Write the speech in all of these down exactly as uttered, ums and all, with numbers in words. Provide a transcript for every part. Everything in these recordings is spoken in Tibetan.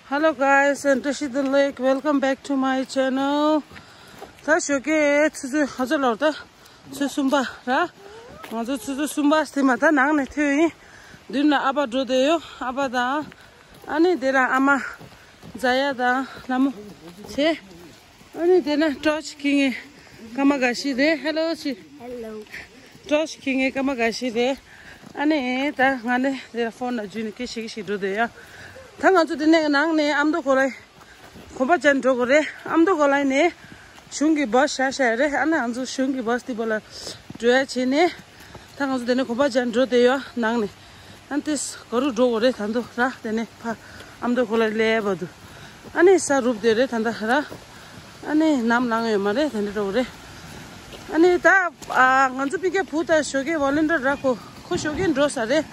Hello guys, and this is the lake. Welcome back to my channel. ད་ཞོགས་ཀས་ཆུ་ཚོད་ཧ་ཅང་ལོར་ད། ཆུ་གསུམ་པ་ར། ང་ཚོ་ཆུ་ཚོད་གསུམ་པ་དེ་མ་ད་ནང་ནས་ཐོན་ཡིན། མདུན་ལ་ཨ་ཕ་འགྲོ་བསྡད་ཡོད། ཨ་ཕ་དང་། ཨ་ནི་དེ་ར་ཨ་མ། ཛ་ཡ་དང་ལྷ་མོ། བྱས། ཨ་ནི་དེ་ན་ཊོར་ཆི་ཁྱེར་མཁན་སྐར་མ་དགའ་ཤོས་རེད། ཧེ་ལོ་ཆི། ཧེ་ལོ། ཊོར་ཆི་ཁྱེར་མཁན་སྐར་མ་དགའ་ཤོས་རེད། ཨ་ནི་ད་ང་ནི་དེ་ཕོན་ལ་འཇུས་ནས་སྐད་ཆ་ཞིག་ཞིག་འགྲོ་བསྡད་ཡ། ད་ང་ཚོ་དེ་ནས་ནང་ནས་ཨ་མདོ་གོ་ལའི་གོམ་པ་རྒྱག་འགྲོ་དགོས་རེད། ཨ་མདོ་གོ་ལའི་ནས་གཞུང་གི་བཱས་བཞག་བཞག་རེད། ཨ་ནི་ང་ཚོ་གཞུང་གི་བཱས་དེ་པོ་ལ་འགྲོ་ཡ་བྱས་ནས། ད་ང་ཚོ་དེ་ནས་གོམ་པ་རྒྱག་འགྲོ་བསྡད་ཡོད་ནང་ནས། ཨ་ནི་ཏིས་ག་རུ་འགྲོ་དགོས་རེད་ད་འདུག་ར། དེ་ནས་ཕ་ཨ་མདོ་གོ་ལའི་སླེབས་པ་འདུག་ཨ་ནི་ས་རུབ་བསྡད་རེད་ད་ད་ར། ཨ་ནི་ནམ་ལངས་ཡོད་མ་རེད། དེ་འདྲ་འགྲོ་དགོས་རེད། ཨ་ནི་ད་ཨ་ང་ཚོ་པི་ཀའི་བུ་ད་ཞོགས་ཀས་ཝོ་ལན་ཊིར་ར་ཁོ་ཁོ་ཞོགས་ཀས་འགྲོ་ས་རེད།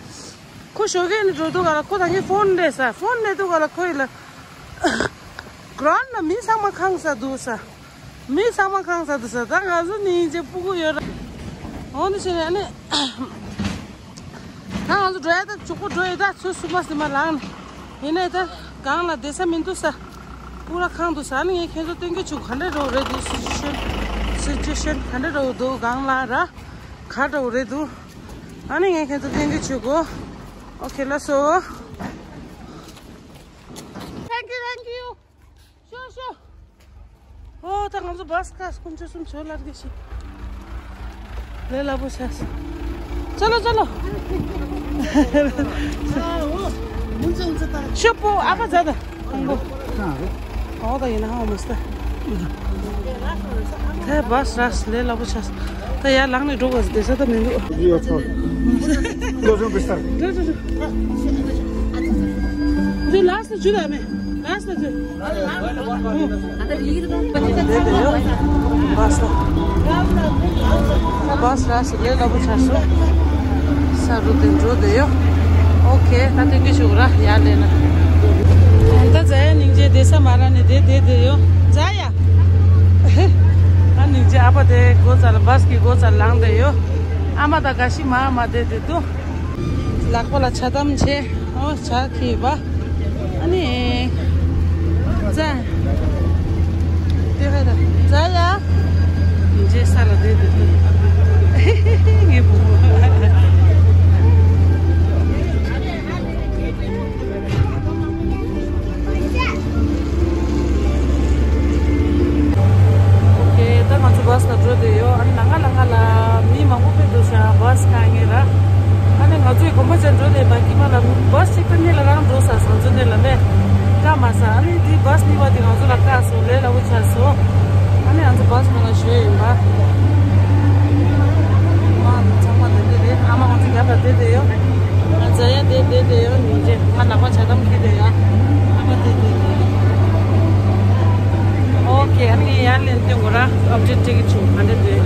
ཁོ་ཞོགས་ཀས་ནས་འགྲོ་དུས་ག་ལ་ཁོ་ད་ངའི་ཕོན་སླེབས་ས། ཕོན་སླེབས་དུས་ག་ལ་ཁོ་ཡིན་ལ། གྷ་རའུན་ཌི་ལ་མི་ཚང་མ་ཁེངས་ས་འདུག་ས། མི་ཚང་མ་ཁེངས་ས་འདུག་ས། ད་ང་ཚོ་ནི་ཅེ་སྤུ་གུ་ཡོད་ར། འོ་འདི་བྱས་ནས་ཨ་ནི། ད་ང་ཚོ་འགྲོ་ཡ་ད་མགྱོགས་པོ་འགྲོ་ཡི་ད། ཆུ་གསུམ་པ་ཟིན་པ་ལངས་ནས། ཡིན་ནའི་ད་སྒང་ལ་བསྡད་ས་མི་འདུག་ས། སྤུ་ར་ཁེངས་འདུག་ས། ཨ་ནི་ངས་ཁྱེད་ཚོ་སྟོན་གྱི་བྱུང་། ག་འདྲ་འདྲ་བོ་རེད་འདུག་སི་ཅུ་ཨེ་ཤན། སི་ཅུ་ཨེ་ཤན་ག་འདྲ་འདྲ་བོ་འདུག་སྒང་ལ་ར། ག་འདྲ་བོ་རེད་འདུག་ཨ་ནི་ངས་ཁྱེད་ཚོ་སྟོན་གྱི་བྱེད་དགོས། ཨོ་ཁེ་ལགས་སོ། Thank you, thank you. ཤོག་ཤོག་ཨོ་ད་ང་ཚོ་བཱས་ཁ་དཀོན་མཆོག་གསུམ་མཆོད་ལར་གི་ཤི། ལས་སླ་པོ་བྱས། ཅ་ལོ་ཅ་ལོ། ཤོག་པོ་ཨ་ཕ་ཛ་ད། ཁོང་པོ། ཨོ་ད་ཡིན་ན་ཧ་མ་སྟ། ད་བཱས་ར་ལས་སླ་པོ་བྱས། ད་ཡར་ལངས་ནས་འགྲོ་དགོས་ཟེར་བསྡད་ས་ད་མི་འདུག་བློ་སྦྱོང་བྱེད་ས། འདི་ལ་སུ་ཇུ་ལ་མེ། ལ་སུ་ཇུ། བཱས་ལ། བཱས་ར་སུ་ལས་སླ་པོ་ཆགས་སོང་། ས་རུ་དེ་འགྲོ་བསྡད་ཡོད། ཨོ་ཁེ། ད་སྟོན་གྱི་བྱེད་དགོས་ར། ཡར་ལས་ན། ད་ཛ་ཡ་སྙིང་རྗེ་བསྡད་ས་མ་རག་ནས་དེ་བསྡད་བསྡད་ཡོད། ཛ་ཡ། ཨ་སྙིང་རྗེ་ཨ་ཕ་དེ་སྒོ་རྩ་ལ་བཱས་ཀྱི་སྒོ་རྩ་ལ་ལངས་བསྡད་ཡོད། ཨ་མ་དང་དགའ་ཤི་མ་མ་བསྡད་བསྡད་འདུག་ལག་པ་ལ་ཇ་དམ་བྱས། ཨོ་ཇ་ཁྱེར་བ། ཨ་ནི། ཛ། དེ་ཧ་ད་ཛ་ཡ། སྙིང་རྗེ་ས་ལ་བསྡད་བསྡད་འདུག་ངའི་བུ་མོ། ཨོ་ཁེ། ད་ང་ཚོ་བཱས་ལ་འགྲོ་བསྡད་ཡོད། ཨ་ནི་ལམ་ཁ་ལམ་ཁ་ལ་མི་མང་པོ་ཕེབས་འདུག་ཤག་བཱས་ཁེངས་ངེས་ར། ཨ་ནི་ང་ཚོའི་གོམ་པ་རྒྱག་འགྲོ་བསྡད་པ་དཀྱིལ་མ་ལ་བཱས་གཅིག་པ་གཉིས་ལ་རང་འགྲོ་ས་བཟང་ཚོ་དེ་ལ་མེད། བཀག་མ་ས། ཨ་ནི་དེ་བཱས་གཉིས་པ་དེ་ང་ཚོ་ལ་བཀག་སོང་། ལས་སླ་པོ་ཆགས་སོང་། ཨ་ནི་ང་ཚོ་བཱས་ནང་ལ་བཞུགས་ཡིན་པ། ཨ་ཚང་མ་དེ་འདྲ་རེད། ཨ་མ་ང་ཚོ་རྒྱབ་ལ་བསྡད་བསྡད་ཡོད། ཛ་ཡ་དེ་བསྡད་བསྡད་ཡོད། སྙིང་རྗེ། ང་ལག་པ་ཇ་དམ་འཁྱེར་བསྡད་ཡོད། ཨ་མ་དེ་བསྡད་བསྡད་ཡོད། ཨོ་ཁེ། ཨ་ནི་ཡར་ལེན་སྟོན་དགོས་ར། ཨབ་ཌེཊ་སྤྲད་ཀྱི་བྱུང་། ག་འདྲ་འདུག་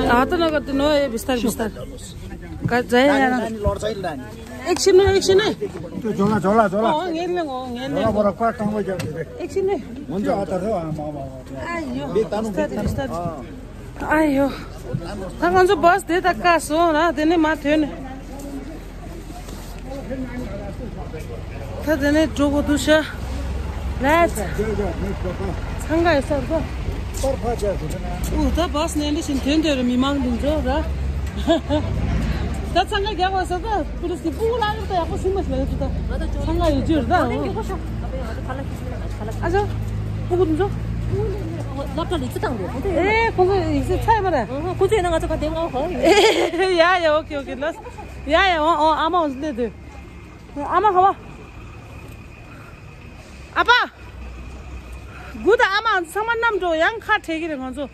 ཨ་ཏོ་ན་ག་ཏི་ནོ་ཨེ་བིས་ཏར་བིས་ཏར། ག་ཛ་ཡ་ཡ་ན། ཨེག་ཤན་ནོ་ཨེག་ཤན་ནོ། ཇོ་ལ་ཇོ་ལ་ཇོ་ལ། ཨོ་ངེ་ལེ་ངོ་ངེ་ལེ། ཇོ་ལ་བོ་ར་ཀ་ཀང་བོ་རྒྱབ་ཏེ། ཨེག་ཤན་ནོ། ཨ་ཡོ། བིས་ཏར་བིས་ཏར། ཨ་ཡོ། ད་ང་ཚོ་བཱས་དེ་ད་བཀག་སོང་ར། དེ་ནས་མར་ཐོན་ནས། ད་དེ་ནས་འགྲོ་དགོས་འདུག་ཤག་ལེཊ། འཚང་ཁ་ཡོད་ས་རེད་པ། ཨུ་ད་བཱས་ནས་འདི་བཞིན་ཐོན་འདོད་རེད། མི་མང་འདི་ཚོ་ར། ད་འཚང་ཁ་རྒྱག་པ་ས་ད་པུ་ལི་སི་གི་སྤུ་གུ་ལ་ཡོད་ད་ཡག་པོ་ཞིག་མ་ཞིག་ལ་ཡོད་ད། འཚང་ཁ་ཡོད་རྒྱུ་རེད་ད། ཨ་ཅག་སྤུ་གུ་འདི་ཚོ། སློབ་གྲྭ་ལ་ཅི་དང་འདུག་ཨེ་ཁོང་ཚོ་ཡིག་ཚད་ཚད་མ་རེད། ཁོང་ཚོ་ཡིན་ན་ང་ཚོ་ག་དེ་ང་གོ། ཡ་ཡ། ཨོ་ཁེ་ཨོ་ཁེ། ལོས། ཡ་ཡ། འོ་འོ། ཨ་མ་འོ་ཚོ་སླེབས་དུས། ཨ་མ་ག་བ། ཨ་ཕ། གུ་དང་ཨ་མ་འོ་ཚོ་ཚང་མ་མཉམ་འགྲོ། ཡང་ཁ་བྲལ་གྱི་རེད་ང་ཚོ།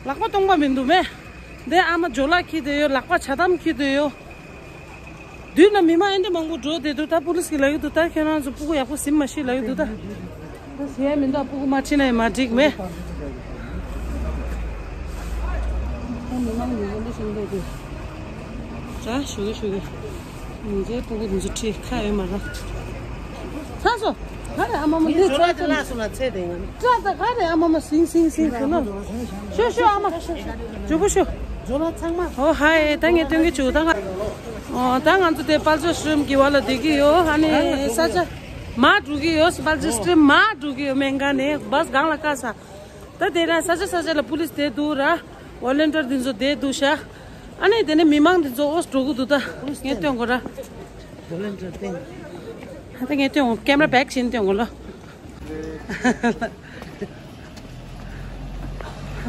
ལག་པ་སྟོང་པ་མི་འདུག་མེ། འདི་ཨ་མ་ཇོ་ལགས་འཁྱེར་བསྡད་ཡོད། ལག་པ་ཇ་དམ་འཁྱེར་བསྡད་ཡོད། མདུན་ན་མི་མང་ཨེ་འདྲ་མང་པོ་འགྲོ་བསྡད་འདུག་ད་པུ་ལིས་ཀྱིས་ལབ་ཀྱི་འདུག་ད་ཁྱེད་རང་ཚོ་སྤུ་གུ་ཡག་པོ་ཟིན་མ་ཤེས་ལབ་ཀྱི་འདུག་ད། ད་ཟེར་ཡ་མི་འདུག་སྤུ་གུ་མ་ཁྲིད་ན་ཡང་མ་འགྲིག་མེ། ད་མི་མང་མི་མང་འདི་བཞིན་འདུག་ད་ཞུ་གི་ཞུ་གི། ངེད་ཚོའི་སྤུ་གུ་འདི་ཚོ་ཁྲིད་ཁ་ཡོད་མ་རེད། ཚར་སོང་། ག་རེ་ཨ་མ་མ་འདི་ཇོ་ལ་ཅོ་ཅོ་དེ་ལ་སོང་ན་ཚེ་དེ་ཡང་། ཏྲ་ད་ག་རེ་ཨ་མ་མ་སིང་སིང་སིང་ཟེར་ན། ཤོ་ཤོ་ཨ་མ། ཇོ་བོ་ཤོ། ཇོ་ལ་ཚང་མ། ཨོ་ཧའི་ད་ངས་སྟོན་གི་བཅུག་ད་ང་། ཨོ་ད་ང་ཚོ་དེ་དཔལ་འབྱོར་སི་ཊིམ་གི་བར་ལ་བསྡད་ཀྱི་ཡོད། ཨ་ནི་ས་ཆ་མར་འགྲོ་གི་ཡོད། དཔལ་འབྱོར་སི་ཊིམ་མར་འགྲོ་གི་ཡོད། སྨན་ཁང་ནས་བཱས་སྒང་ལ་བཀག་ས། ད་དེ་ན་ས་ཆ་ས་ཆ་ལ་པུ་ལིས་བསྡད་འདུག་ར། ཝོ་ལན་ཊར་འདི་ཚོ་བསྡད་འདུག་ཤག་ཨ་ནི་དེ་ནས་མི་མང་འདི་ཚོ་ཨོ་འགྲོ་གི་འདུག་ད་ངས་སྟོན་དགོས་ར། ཝོ་ལན་ཊར་སྟེང་། ད་ངས་སྟོན་དགོས། ཀེམ་ར་བེག་བཞིན་སྟོན་དགོས་ལོ།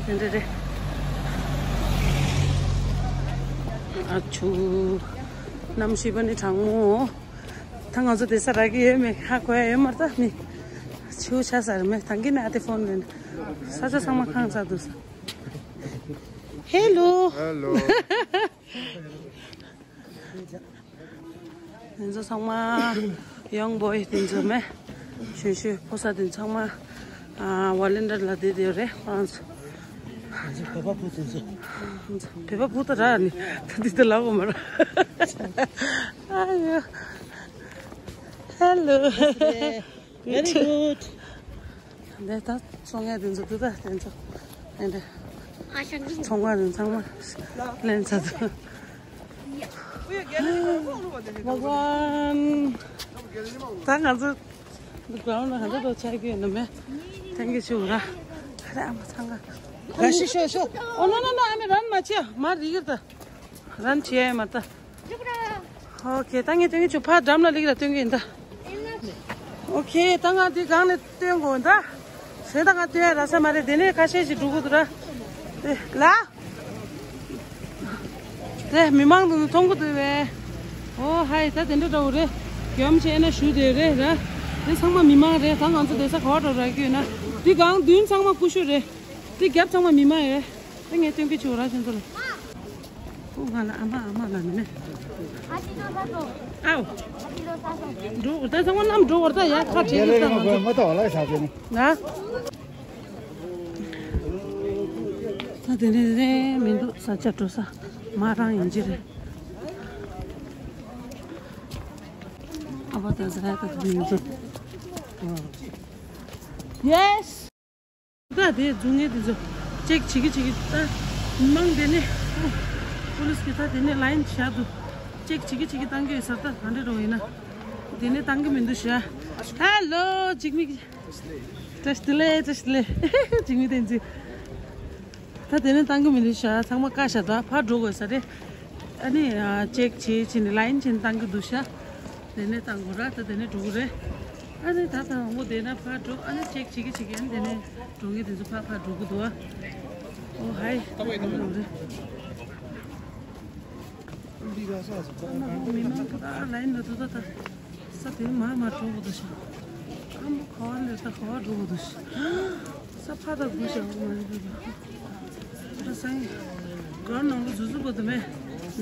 དེ་འདྲ་རེད། ཨ་ཆུ། གནམ་གཤིས་པ་ནི་གྲང་མོ། ད་ང་ཚོ་དེ་ས་རག་གི་ཡོད་མེད་ཧ་གོ་ཡ་ཡོད་མ་རེད། ད་ནི་ཆུ་ཆགས་ས་རེད་མེད། ད་གིན་ནས་ཨ་དེ་ཕོན་ལེན། ས་ཆ་ཚང་མ་ཁང་ཚ་འདུག་ས། ཧེ་ལོ། ཧེ་ལོ། དེ་ཚོ་ཚང་མ་ཡང་བོའི་དེ་ཚོ་མེད། ཞུ་ཞུ་ཕོ་ས་དེ་ཚང་མ་ཝོ་ལན་ཊར་ལ་བསྡད་དེ་རེད་ཁོ་རང་ཚོ། བོད་པ་བུ་དེ་ཚོ། བོད་པ་བུ་ད་ར་ནི་ད་འདི་ད་ལབ་དགོས་མ་ར། ཨ་ཡོ། Hello. Very good. འདི་ད་ཚོང་ཡ་དེ་ཚོ་འདུག་ད་དེ་ཚོ། དེ་འདྲ། ཚོང་པ་དེ་ཚང་མ་ལེན་ཚར་འདུག་ཝ་ཝན། ད་ང་ཚོ་འདི་གྲོང་ལ་ག་འདྲ་འགྲོ་ཆགས་ཀྱི་ཡོད་ན་མེད། ཐེང་གི་ཆུ་ར། ཁ་ར་ཨ་མ་ཚང་ག་ད་ཤི་ཤོ་ཤོ། ཨོ་ནོ་ནོ་ནོ། ཨ་མེ་རན་མ་ཆེ་མ་རི་གི་ད། རན་ཆེ་མ་ད། ཨོ་ཁེ། ད་ངས་སྟོན་གི་ཆུ་ཕ་འགྲམ་ལ་ལིག་ལ་སྟོན་གི་ཡིན་ད། ཨོ་ཁེ། ད་ང་འདི་སྒང་ནས་སྟོན་དགོས་ད། ཟེ་ད་ང་སྟོན་ཡ་ར་ས་མ་རེད། དེ་ནས་ཁ་ཤས་ཤིག་འགྲོ་གི་འདུག་ར། དེ་ལ། དེ་མི་མང་དུ་མཐོང་གི་འདུག་བས། ཨོ་ཧའི། ད་དེ་འདྲ་འདྲ་བོ་རེད། གྱོམ་ཆེ་ན་ཞུ་དེ་རེད་ར། དེ་ཚང་མ་མི་མང་རེད། ད་ང་ཚོ་དེ་ས་ག་བ་འགྲོ་ར་གི་ཡོད་ན། དེ་སྒང་མདུན་ཚང་མ་ཀུ་ཤུ་རེད། དེ་རྒྱབ་ཚང་མ་མི་མང་ཡོད། ད་ངས་སྟོན་གི་ཆུ་ར་ཆེན་ཚོ་ལ། ཨོ་ང་ལ་ཨ་མ་ཨ་མ་ལ་ནི་ནི། ཨའོ། འགྲོ་ད་ཚང་མ་ནམ་འགྲོ་བར་ད་ཡ་ཁ་བྲལ་ཡོད་ད་ང་ཚོ། ང་། ད་དེ་རེ་རེ་མི་འདུག་ས་ཆ་འགྲོ་ས་མ་རང་ཡིན་གྱི་རེད། ཨ་བ་ད་ཟ་ཡ་ད་དེ་མི་འདུག Yes. ད་དེ་རྫུན་ངན་དེ་ཚོ་ཅེག་བྱེད་ཀྱི་བྱེད་ཀྱི་ད་མང་དེ་ནས་པུ་ལིས་ཀྱི་ད་དེ་ནས་ལ་ཡིན་བཞག་འདུག་ཅེག་བྱེད་ཀྱི་བྱེད་ཀྱི་བཏང་གི་ཡོད་ས། ད་ག་འདྲ་རོ་ཡིན་ན་དེ་ནས་བཏང་གི་མི་འདུག་ཤ། ཧེ་ལོ་འཇིགས་མེད། བཀྲ་ཤིས་བདེ་ལེགས། བཀྲ་ཤིས་བདེ་ལེགས། འཇིགས་མེད་བསྟན་འཛིན། ད་དེ་ནས་བཏང་གི་མི་འདུག་ཤ། ཚང་མ་བཀག་ཤ། ད་ཕར་འགྲོ་དགོས་ས་རེད། ཨ་ནི་ཅེག་བྱེད་བྱེད་ནས་ལ་ཡིན་བྱེད་ནས་བཏང་གི་འདུག་ཤ། དེ་ནས་བཏང་དགོས་ར། ད་དེ་ནས་འགྲོ་གི་རེད། ཨ་ནི་ད་ད་འོ་དེ་ན་ཕར་འགྲོ། ཨ་ནི་ཅེག་བྱེད་ཀྱི་བྱེད་ཀྱི། ཨ་ནི་དེ་ནས་འགྲོ་མཁན་དེ་ཚོ་ཕར་ཕར་འགྲོ་གི་འདུག་ཨ། ཨོ་ཧའི། ད་འགྲོ་གི་རེད། ཨ་ན་ཧོ་མི་མང་པོ་ད་ལ་ཡིན་ལ་འདུག་ད་ད། ས་དེ་མར་མར་འགྲོ་དགོས་འདུག་ཤག་ཨ་མ་ག་བ་ལས་ད་ག་བ་འགྲོ་དགོས་འདུག་ཤག་ས་ཕ་ད་དགུ་ཤག་ཨོ་མ་རེད་པ། ད་སང་གར་ནང་ལོ་ཟུ་ཟུ་པོ་དུ་མེད་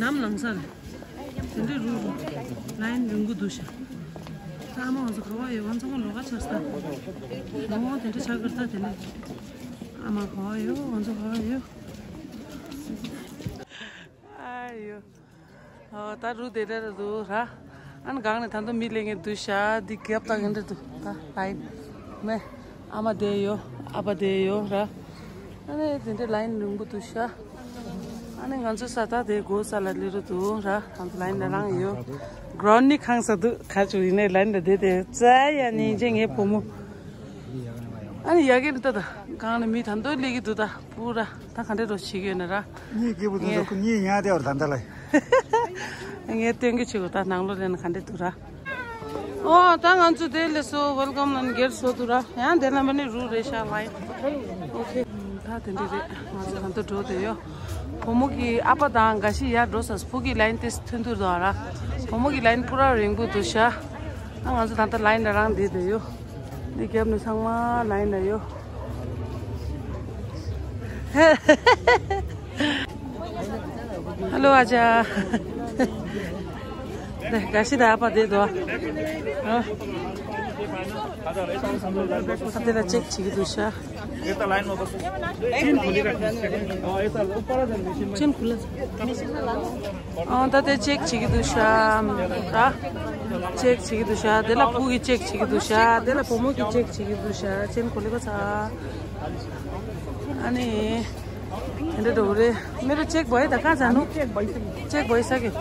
ནམ་ལངས་ས་རེད། དེ་འདྲའི་རུ་རུ་ལ་ཡིན་རིང་པོ་འདུག་ཤག་ད་ཨ་མ་ང་ཚོ་ག་བ་ཡོད། ང་ཚོ་ག་ལོག་ག་ཆགས་ས། ཨོ་དེ་འདྲ་ཆགས་ཀྱི་རེད། ད་དེ་ནས་ཨ་མ་ག་བ་ཡོད། ང་ཚོ་ག་བ་ཡོད། ཨ་ཡོ། ཨ་ད་རུ་དེ་འདྲ་རེད་འདུག་ར། ཨ་ནི་སྒང་ནས་ད་དུང་མི་སླེབས་མཁན་འདུག་ཤག་འདི་རྒྱབ་ད་ག་འདྲ་འདུག་ད་ལ་ཡིན་མེད། ཨ་མ་དེ་ཡོད། ཨ་ཕ་དེ་ཡོད་ར། ཨ་ནི་དེ་འདྲ་ལ་ཡིན་རིང་པོ་འདུག་ཤག་ཨ་ནི་ང་ཚོ་ས་ད་དེ་སྒོ་ས་ལ་སླེབས་རེད་འདུག་ར། ང་ཚོ་ལ་ཡིན་ལ་རང་ཡོད། གྲོང་ནི་ཁང་ས་འདུག་ག་ཅུ་ཡིན་ནའི་ལ་ཡིན་ལ་དེ་དེ་ཙ་ཡ་ནི་ཅེ་ངའི་བུ་མོ། ཨ་ནི་ཡ་གི་ནི་ད་ད་སྒང་ནས་མི་ད་དུང་སླེབས་ཀྱི་འདུག་ད་པུ་ར། ད་ག་འདྲ་འགྲོ་བྱེད་ཀྱི་ཡོད་ན་ར། ངའི་སྐྱེས་བུ་དེ་ཚོ་ངའི་ཁུ་ངའི་ཉག་དེ་བར་ད་ལྟ་ལ། ངས་སྟོན་གྱི་བྱེད་དགོས། ད་ནང་ལོགས་ལ་ཡིན་ན་ག་འདྲ་འདུག་ར། ཨོ་ད་ང་ཚོ་དེ་ལས་སོ་ཝེལ་ཀམ་ལ་ནི་སྒེར་སོ་འདུག་ར། ཡང་དེ་ལ་མ་ནི་རུ་རེ་ཤག་ལ་ཡིན། ཨོ་ཁེ། ད་དེ་འདྲ་རེད། ང་ཚོ་ད་ལྟ་འགྲོ་བསྡད་ཡོད། བུ་མོ་གི་ཨ་ཕ་དང་འགའ་ཞིག་ཡར་འགྲོ་ས། སྤུ་གི་ལ་ཡིན་དེ་ཐོན་ཐུར་འདུག་ར། བུ་མོ་གི་ལ་ཡིན་པུ་ར་རིང་པོ་འདུག་ཤག་ཨ་ང་ཚོ་ད་ལྟ་ལ་ཡིན་ལ་རང་བསྡད་བསྡད་ཡོད། འདི་རྒྱབ་ནས་ཚང་མ་ལ་ཡིན་ལ་ཡོད། ཧེ་ལོ་ཨ་ཅག་འདི་དགའ་ཤི་ད་ཨ་ཕ་བསྡད་འདུག་ཨ་ས་དེ་ལ་ཅེག་བྱེད་ཀྱི་འདུག་ཤག་ཅིན་ཁུ་ལ། ཨོ་ད་དེ་ཅེག་བྱེད་ཀྱི་འདུག་ཤག་ད། ཅེག་བྱེད་ཀྱི་འདུག་ཤག་དེ་ལ་བུ་གི་ཅེག་བྱེད་ཀྱི་འདུག་ཤག་དེ་ལ་བུ་མོ་གི་ཅེག་བྱེད་ཀྱི་འདུག་ཤག་ཅན་གོ་ལི་ག་ཚ། ཨ་ནི། དེ་འདྲ་འགྲོ་གི་རེད། མེ་རོ་ཅེག་བོ་ཡི་ད་ག་ཚ་ནུ། ཅེག་བོ་ཡི་ས་གི།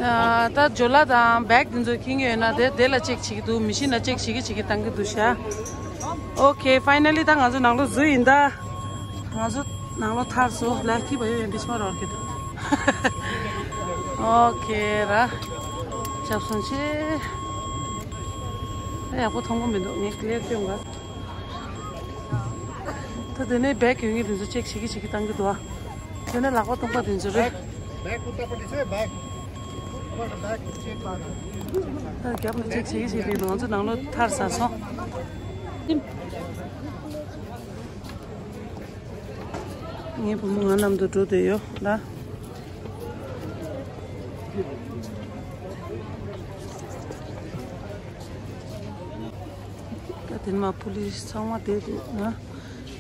ཨ། ད་ཇོ་ལ་དང་བེག་དེ་ཚོ་ཁྱེར་གྱི་ཡོད་ན་དེ་དེ་ལ་ཅེག་བྱེད་ཀྱི་འདུག་མི་ཤི་ན་ཅེག་བྱེད་ཀྱི་བྱེད་ཀྱི་བཏང་གི་འདུག་ཤག་ཨོ་ཁེ། ཕའི་ནལ་ལི་ད་ང་ཚོ་ནང་ལོགས་འཛུལ་ཡིན་ད། ང་ཚོ་ནང་ལོགས་ཐར་སོང་། ལ་ཁི་བ་ཡོད་ཡོད་འདི་ཕྱི་མ་རོར་གི་ད། ཨོ་ཁེ་ར། ཆབ་སོང་ཆེ། ཡག་པོ་མཐོང་གི་མི་འདུག་ངས་ཀི་ལེར་སྟོན་ག་ད་དེ་ནས་བེག་ཡོད་ངེས་དེ་ཚོ་ཅེག་བྱེད་ཀྱི་བྱེད་ཀྱི་བཏང་གི་འདུག་ཨ། དེ་ནས་ལག་པ་སྟོང་པ་དེ་ཚོ་རེད། ད་རྒྱབ་ལ་ཅེག་བྱེད་ཀྱི་བྱེད་ཀྱི་འདུག་ང་ཚོ་ནང་ལོགས་ཐར་ཚར་སོང་། ངའི་བུ་མོ་ང་མཉམ་དུ་འགྲོ་བསྡད་ཡོད་ལ། ད་དེ་མ་པུ་ལིས་ཚང་མ་བསྡད་འདུག་ན།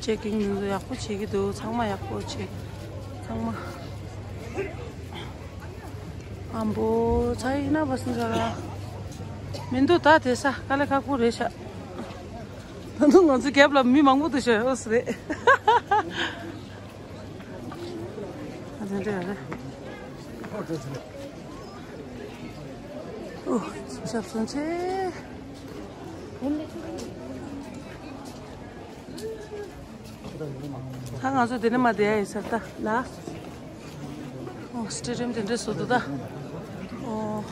ཅེག་གིང་དེ་ཚོ་ཡག་པོ་བྱེད་ཀྱི་འདུག་ཚང་མ་ཡག་པོ་བྱེད། ཚང་མ། ཨམ་བོ་ཚ་ཡིན་ན་བ་སི་འདྲ་ར། མི་འདུག་ད་དེ་ས་དཀའ་ལས་ཁག་པོ་རེད་ཤག་ད་དུང་ང་ཚོ་རྒྱབ་ལ་མི་མང་པོ་འདུག་ཤག་ཨོ་སི་རེད། ཨ་དེ་འདྲ་རེད། ཨོ་ཞབས་སོང་ཆེ། ད་ང་ཚོ་དེ་ནས་མ་བསྡད་ཡ་ཡིན་ས་ད་ལ། ཨོ་སི་ཊེ་ཌི་ཡམ་དེ་འདྲས་བཟོ་འདུག་ད། ཨོ།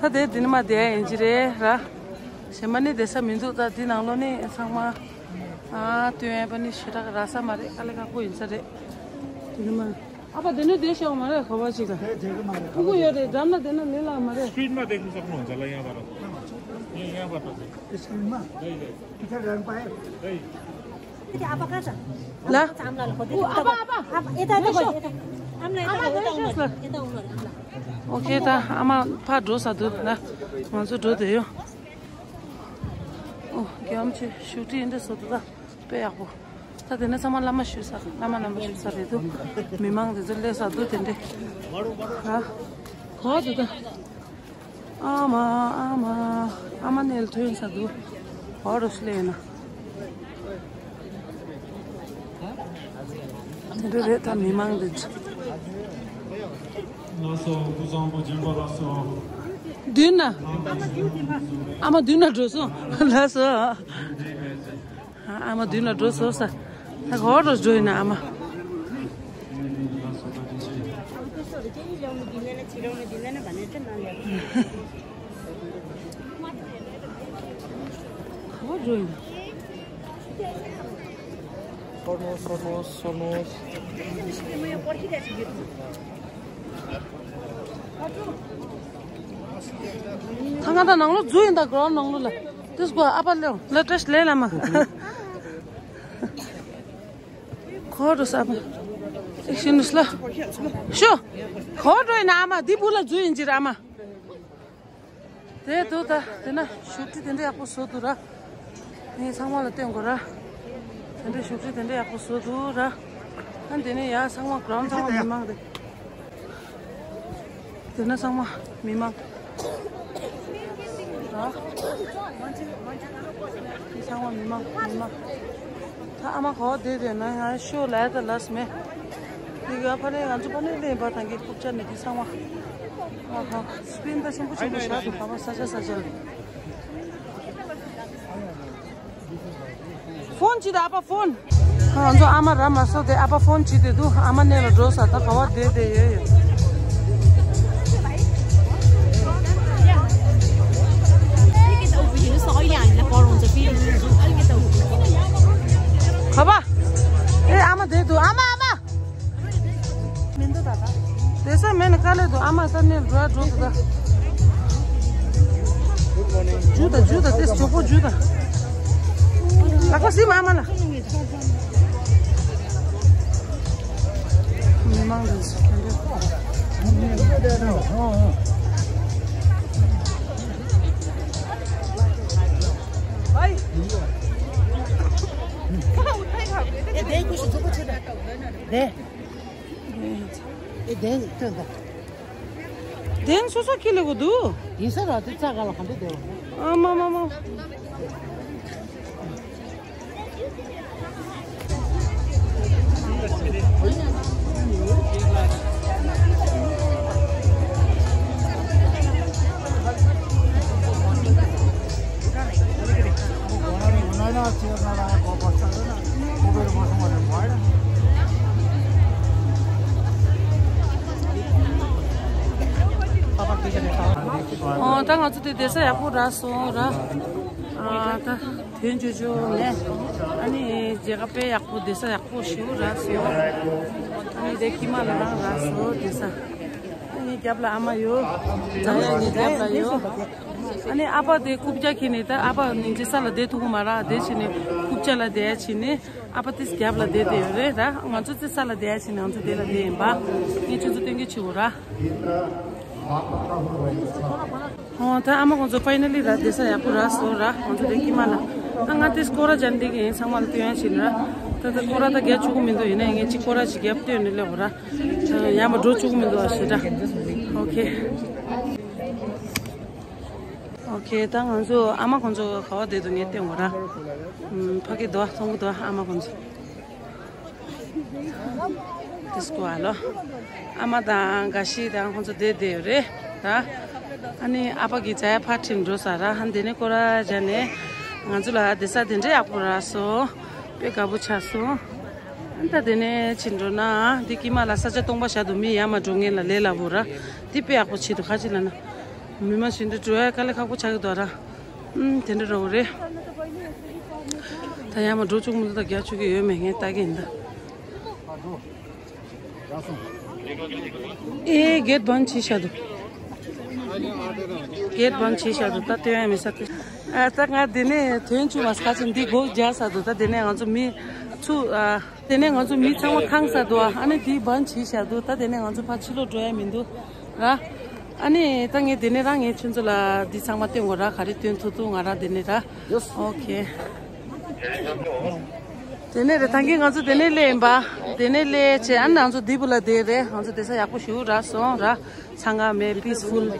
ད་དེ་དེ་ནས་མ་བསྡད་ཡ་ཡིན་གྱི་རེད་ར། གཞན་པ་ནི་བསྡད་ས་མི་འདུག་ད་འདི་ནང་ལོགས་ནི་ཚང་མ། ཨ་སྟོན་ཡ་པ་ནི་ཞེ་དྲག་རག་ས་མ་རེད། དཀའ་ལས་ཁག་པོ་ཡིན་ས་རེད། དེ་ནས་མ། ཨ་ཕ་དེ་ནས་བསྡད་ཤོག་མ་རེད་ག་བ་ཅིག་ལ། ཕྲུ་གུ་ཡོད་རེད། འགྲམ་ལ་བསྡད་ན་ལས་སླ་མ་རེད། སི་ཀི་རིན་མ་བསྡད་ཁུལ་ས་ཁོང་འཇལ་ལ་ཡང་བ་ར། ཡང་ཡང་བ་ར། སི་ཀི་རིན་མ། རེད་རེད། ཁྱེད་ཚ་རང་པ་ཡ། རེད། ལ། ཨ་ཕ་ཨ་ཕ། ཨོ་ཁེ་ད་ཨ་མ་ཕར་འགྲོ་ས་འདུག་ན། ང་ཚོ་འགྲོ་བསྡད་ཡོད། ཨོ་རྒྱ་མ་ཆེ་བཞུགས་ཁྲི་འདི་བཟོ་འདུག་ད། དཔེ་ཡག་པོ། ད་དེ་ནས་ཚང་མ་བླ་མ་ཞུ་ས་བླ་མ་བླ་མ་ཞུ་ས་རེད་འདུག་མི་མང་དེ་ཚོ་སླེབས་ས་འདུག་དེ་འདྲས། ཧ། གོ་འདུག་ད། ཨ་མ་ཨ་མ། ཨ་མ་ནེལ་ཐོན་ས་འདུག་འོ་རོ་སླེབས་ན། དེ་འདྲ་རེད་ད་མི་མང་དེ་ཚོ། ལགས་སོ། སྐུ་གཟུགས་བཟང་པོ་སྦྱིན་པ་ལགས་སོ། མདུན་ན། ཨ་མ་མདུན་ན་འགྲོ་སོང་། ལགས་སོ། ཨ་མ་མདུན་ལ་འགྲོ་སོང་ས། ད་ག་པར་འགྲོ་ཡིན་ན་ཨ་མ། ག་པར་འགྲོ་ཡིན་ན། སོར་མོ་སོར་མོ་སོར་མོ། ད་ང་ད་ནང་ལོགས་འཛུལ་ཡིན་ད་གྲོང་ནང་ལོགས་ལ། དུས་གོ་ཨ་ཕ་ལེའོ་ལ་བཀྲ་ཤིས་བདེ་ལེགས་ལ་མ། གོ་རུ་ས་ཕ། ཨེ་ཤི་ནུས་ལ། ཤོ། གོ་འགྲོ་ཡིན་ན་ཨ་མ་འདི་བུ་ལ་འཛུལ་ཡིན་གྱི་ར་ཨ་མ། དེ་དུ་ད་དེ་ན་བཞུགས་ཁྲི་དེ་འདྲ་ཡག་པོ་བཟོ་འདུག་ར། ངས་ཚང་མ་ལ་སྟོན་དགོས་ར། དེ་འདྲའི་བཞུགས་ཁྲི་དེ་འདྲ་ཡག་པོ་བཟོ་འདུག་ར། ཨ་དེ་ནས་ཡ་ཚང་མ་གྲོང་ཚང་མ་མི་མང་རེད། དེ་ན་ཚང་མ་མི་མང་། ར། དེ་ཚང་མ་མི་མང་མི་མང་། ད་ཨ་མ་གོ་བསྡད་དེ་ན་ང་ཤོ་ལ་ད་ལས་མེད། དེ་ག་ཕ་ནས་ང་ཚོ་ཕ་ནས་ལེན་པ་དང་གི་རྐུབ་ཆ་ནས་དེ་ཚང་མ། ཨ་ཧ། སི་ཀི་རིན་ད་ཆེན་པོ་ཆེན་པོ་བཞག་འདུག་ག་པ་ས་ཆ་ས་ཆ་ལ། ཕོན་བྱེད་དང་ཨ་ཕ་ཕོན། ང་ཚོ་ཨ་མ་ར་མ་སོ་དེ་ཨ་ཕ་ཕོན་བྱེད་དེ་འདུག་ཨ་མ་གནས་ལ་འགྲོ་ས་ད་ག་བ་བསྡད་དེ་ཡོད་ཡོད། ག་པ། ཨེ་ཨ་མ་བསྡད་འདུག་ཨ་མ་ཨ་མ། མི་འདུག་ད་ད། བསྡད་ས་མེད་ན་དཀའ་ལས་འདུག་ཨ་མ་ས་གནས་འགྲོ་འགྲོ་འདུག་ད། འཇུ་ད་འཇུ་ད་ཏེ་ཇོ་པོ་འཇུ་ད། ལག་པ་ཟིན་མ་ཨ་མ་ལ། མི་མང་རེད་ཟེར་དེ་འདྲ། ཨེ་དེ་ཀུ་ཤུ་ཇོ་པོ་འཇུ་ད། དེ། ཨེ་དེ་སྟོན་ད། དེང་སོ་སོ་ཁྱི་ལེ་གོ་འདུག་དེང་སོ་ར་དེ་ཙག་ག་ལ་ག་འདྲ་བསྡད་པ། ཨ་མ་མ་མ། ཨོ། ད་ང་ཚོ་དེ་བསྡད་ས་ཡག་པོ་རག་སོང་ར། ཨ། ད་དོན་ཆུང་ཆུང་ནས། ཨ་ནི་མཇལ་ཁ་དཔེ་ཡག་པོ། བསྡད་ས་ཡག་པོ་ཞེ་པོ་རག་སོང་། ཨ་ནི་དེ་ཀྱི་མ་ལ་རང་རག་སོང་བསྡད་ས། ཨ་ནི་རྒྱབ་ལ་ཨ་མ་ཡོད། ད་ཡ་ནི་རྒྱབ་ལ་ཡོད། ཨ་ནི་ཨ་ཕ་དེ་རྐུབ་བཀྱག་ཁྱེར་ནས། ད་ཨ་ཕ་སྙིང་རྗེ། ས་ལ་བསྡད་ཐུབ་ཀྱི་མ་རེད། དེ་བྱས་ནས་རྐུབ་བཀྱག་ལ་བསྡད་ཡ་བྱས་ནས། ཨ་ཕ་དེ་རྒྱབ་ལ་བསྡད་བསྡད་ཡོད་རེད་ར། ང་ཚོ་དེ་ས་ལ་བསྡད་ཡ་བྱས་ནས། ང་ཚོ་དེ་ལ་བསྡད་ཡིན་པ། ངས་ཁྱོད་ཚོ་སྟོན་གི་བྱེད་དགོས་ར། ཨོ། ད་ཨ་མ་ཁོང་ཚོ་ཕའི་ནལ་ལི་ར་བསྡད་ས་ཡག་པོ་རག་སོང་ར། ང་ཚོ་དེ་ཀྱི་མ་ལ། ཨ། ང་དེ་སྐོར་ར་སྦྱར་འདི་གི་ཡིན། ཚང་མ་ལ་སྟོན་ཡ་བྱས་ནས་ར། ད་ད་སྐོར་ར་ད་རྒྱག་ཆོག་གི་མི་འདུག་ཡིན་ནའི་ངས་ཅིག་སྐོར་ར་ཅིག་རྒྱབ་སྟོན་ནས་སླེབས་པ་ར། ཡར་མར་འགྲོ་ཆོག་གི་མི་འདུག་ཨ་ཞེ་དྲག་ཨོ་ཁེ། ཨོ་ཁེ། ད་ང་ཚོ་ཨ་མ་ཁོང་ཚོ་ག་པར་བསྡད་འདུག་ངས་སྟོན་དགོས་ར། ཨམ། ཕ་གི་འདུག་ཨ། མཐོང་གི་འདུག་ཨ། ཨ་མ་ཁོང་ཚོ། དེ་སྐུ་ཨ་ལོ། ཨ་མ་དང་དགའ་ཤི་དང་ཁོང་ཚོ་བསྡད་བསྡད་ཡོད་རེད་ད། ཨ་ནི་ཨ་ཕ་གི་ཇ་ཡ་ཕར་ཁྲིད་འགྲོ་ས་ར། ཨ། དེ་ནས་སྐོར་ར་སྦྱར་ནས། ང་ཚོ་ལ་བསྡད་ས་དེ་འདྲ་ཡག་པོ་རག་སོང་། དཔེ་དགའ་པོ་ཆགས་སོང་། ཨ། ད་དེ་ནས་ཕྱིན་འགྲོ་ན། འདི་ཀྱི་མ་ལ་ས་ཆ་སྟོང་པ་བཞག་འདུག་མི་ཡར་མར་འགྲོ་མཁན་ལ་ལས་སླ་པོ་ར། འདི་དཔེ་ཡག་པོ་བྱས་འདུག་ག་ཅི་ལབ་ན། མི་མང་ཞིག་འདུག་འགྲོ་ཡ་དཀའ་ལས་ཁག་པོ་ཆགས་ཀྱི་འདུག་ར། ཨུམ། དེ་འདྲ་རོ་རེད། ད་ཡར་མར་འགྲོ་བཅུག་མི་འདུག་ད་རྒྱག་བཅུག་གི་ཡོད་མེད་ངས་ལྟ་གི་ཡིན་ད། ཨེ། གེ་ཊི་བན་བྱས་བཞག་འདུག་གེ་ཊི་བན་བྱས་བཞག་འདུག་ད་སྟོན་ཡ་མེད་ས་དེ། ཨ། ད་ང་དེ་ནས་ཐོན་བཅུག་མ་ས་ཆ་འདི་སྒོ་རྒྱག་ས་འདུག་ད་དེ་ནས་ང་ཚོ་མི་ཚུར། ཨ། དེ་ནས་ང་ཚོ་མི་ཚང་མ་ཁེངས་ས་འདུག་ཨ་ནི་དེ་བན་བྱས་བཞག་འདུག་ད་དེ་ནས་ང་ཚོ་ཕར་ཕྱི་ལོགས་འགྲོ་ཡ་མི་འདུག་ར། ཨ་ནི་ད་ངས་དེ་ནས་རང་ངས་ཁྱོད་ཚོ་ལ་འདི་ཚང་མ་སྟོན་དགོས་ར། ག་རེ་སྟོན་ཐུབ་ཐུབ་ང་རང་དེ་ནས་ར། ཨོ་ཁེ། དེ་ནས་རེད། ད་གིན་ང་ཚོ་དེ་ནས་སླེབས་ཡིན་པ། དེ་ནས་སླེབས་བྱས། ཨ་ནི་ང་ཚོ་འདི་བུ་ལ་བསྡད་རེད། ང་ཚོ་བསྡད་ས་ཡག་པོ་ཞེ་པོ་རག་སོང་ར། ཚང་མ་མེད། པི་སི་ཕུལ་ར།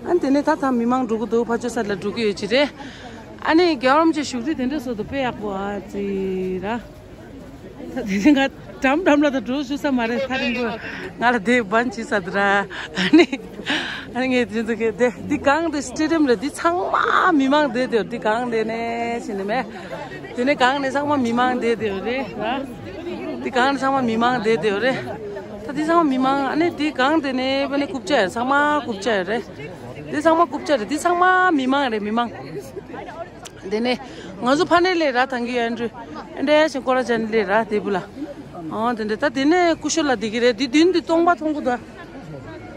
ཨ་ནི་དེ་ནས་ད་ད་མི་མང་འགྲོ་གི་འདུག་ཕར་ཕྱོགས་ས་ལ་འགྲོ་གི་ཡོད་ཀྱི་རེད། ཨ་ནི་རྒྱལ་བ་རིན་པོ་ཆེ་བཞུགས་ཁྲི་དེ་འདྲ་བཟོ་འདུག་དཔེ་ཡག་པོ་ཨ་ཙི་ར། ད་དེ་ནས་ང་འགྲམ་འགྲམ་ལ་ད་འགྲོ་བཅུག་ས་མ་རེད། ཐག་རིང་པོ། ང་ལ་དེ་བན་བྱས་ས་འདུག་ར། ཨ་ནི། ཨ་ནི་ངས་དེ་ཚོ་གི་དེ་འདི་སྒང་དེ་སི་ཊེ་ཌི་ཡམ་རེད། འདི་ཚང་མ་མི་མང་བསྡད་དེ། འདི་སྒང་དེ་ནས་ཕྱིན་ནས་མེད། དེ་ནས་སྒང་ནས་ཚང་མ་མི་མང་བསྡད་དེ་རེད་ར། འདི་སྒང་ནས་ཚང་མ་མི་མང་བསྡད་དེ་རེད། ད་འདི་ཚང་མ་མི་མང་། ཨ་ནི་འདི་སྒང་དེ་ནས་བ་ནི་རྐུབ་བཀྱག་ཡོད། ཚང་མ་རྐུབ་བཀྱག་ཡོད་རེད། འདི་ཚང་མ་རྐུབ་བཀྱག་རེད། འདི་ཚང་མ་མི་མང་རེད། མི་མང་། དེ་ནས་ང་ཚོ་ཕ་ནས་སླེབས་ར། ཐང་གི་ཨན་ཌྲུ། ཨན་ཌྲུ་ཡ་ཞིང་སྐོར་ར་ཅན་སླེབས་ར། དེ་བུ་ལ། ཨོ་དེ་འདྲ། ད་དེ་ནས་ཀུ་ཤུ་ལ་བསྡད་ཀྱི་རེད། དེ་མདུན་དེ་སྟོང་པ་མཐོང་གི་འདུག་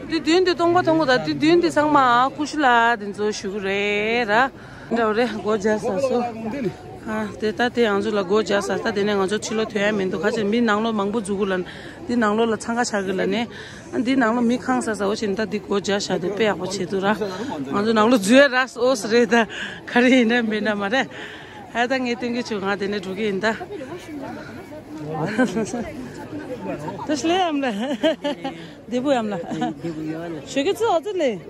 དེ་མདུན་དེ་སྟོང་པ་མཐོང་གི་འདུག་དེ་མདུན་དེ་ཚང་མ་ཀུ་ཤུ་ལ་དེ་ཚོ་བཞུགས་ཀྱི་རེད་ར། འདྲ་བོ་རེད། སྒོ་རྒྱག་ས་སོ། ཨ། དེ་ད་དེ་ང་ཚོ་ལ་སྒོ་རྒྱག་ས། ད་དེ་ནས་ང་ཚོ་ཕྱི་ལོགས་ཐོན་ཡ་མི་འདུག་ག་ཅི་མི་ནང་ལོགས་མང་པོ་འཛུལ་གི་ལབ་ནས། འདི་ནང་ལོགས་ལ་འཚང་ཁ་ཆགས་གི་ལབ་ནས། ཨ། འདི་ནང་ལོགས་མི་ཁེངས་ས་ས་འོ་ཆེན། ད་འདི་སྒོ་རྒྱག་བཞག་འདུག་དཔེ་ཡག་པོ་བྱེད་འདུག་ར། ང་ཚོ་ནང་ལོགས་འཛུལ་ཡ་རག་འོ་ས་རེད། ད་ག་རེ་ཡིན་ན་མིན་ན་མ་རེད། ཨ། ད་ངས་སྟོན་གི་བྱུང་། ང་དེ་ནས་འགྲོ་གི་ཡིན་ད། ད་སླེབས་ཨམ་ལ། བདེ་པོ་ཨམ་ལ། བདེ་པོ་ཡོད་ལ། ཞོགས་ཀས་ཚུར་འོ་ཚུར་སླེབས།